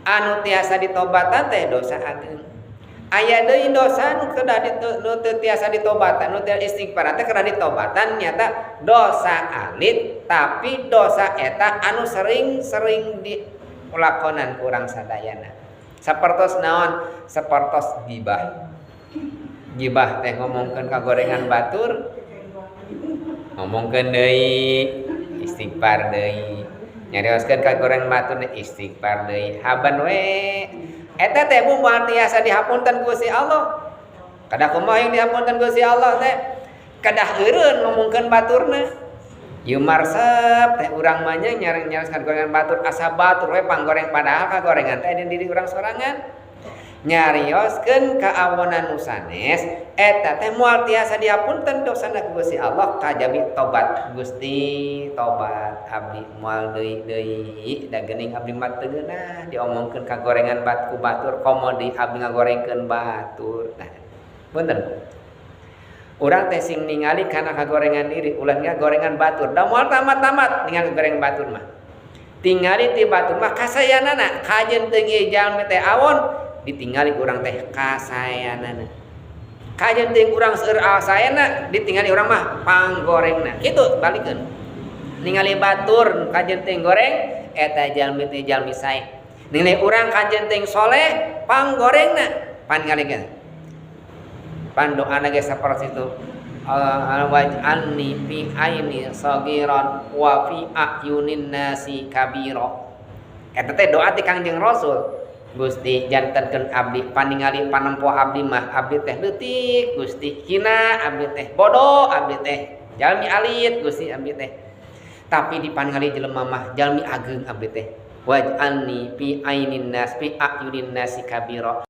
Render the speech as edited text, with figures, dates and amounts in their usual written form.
Anu tiasa ditobatan teh dosa ageung. Aya deui dosa nu kedah nu teu tiasa ditobatan, nu teu istighfar teh kedah ditobatan, nyata dosa alit, tapi dosa eta anu sering-sering dilakonan ku urang sadayana. Sapertos naon? Sapertos gibah. Gibah teh ngomongkeun kagorengan batur, ngomongkeun deui, istighfar deui. Nyarioskeun kagorengan batur, istighfar deui. Haban we. Eta teh, Bu, moal tiasa dihapunten ku Gusti Allah. Kedah kumaha yang dihapunten Gusti Allah teh? Kedah eureun ngomongkeun baturna. Ieu marsep teh urang mah nya, nyarioskeun gorengan batur, asa batur we panggoreng, padahal kagorengan teh di diri urang sorangan. Nyarioskeun kaawonan nu sanes eta teh moal tiasa dihapunten dosana ku Gusti Allah kajabi tobat. Gusti, tobat abdi, moal deui deui, da geuning abdi mah teu geunah diomongkeun kagorengan bat ku batur, komo deui abdi ngagorengkeun batur. Nah, punten, urang teh sing ningali kana kagorengan diri, ulah ningali gorengan batur, da moal tamat-tamat ningali gorengan batur mah. Tingali ti batur mah kasayanana, kajen teu jalmi teh awon, ditinggali urang teh kasayanana. Kajen teh urang seueur asayana, ditinggali urang mah panggorengna. Kitu balikeun. Ningali batur kajen teh goreng, eta jalmi teh jalmi sae. Ningali urang kajen teh soleh, panggorengna pan ngalikeun. Pan doana ge sapertos itu. Waj'alni fi aini sagiran wa fi a'yunin nasi kabira. Eta teh doa ti Kangjeng Rasul. Gusti, jantenkeun abdi paningali panempo abdi mah abdi teh leutik, Gusti, hina abdi teh, bodoh abdi teh, jalmi alit, Gusti, abdi teh, tapi dipaningali jelema mah jalmi ageung abdi teh. Waj'alni fi ainin nas fi a'yunin nasi kabira.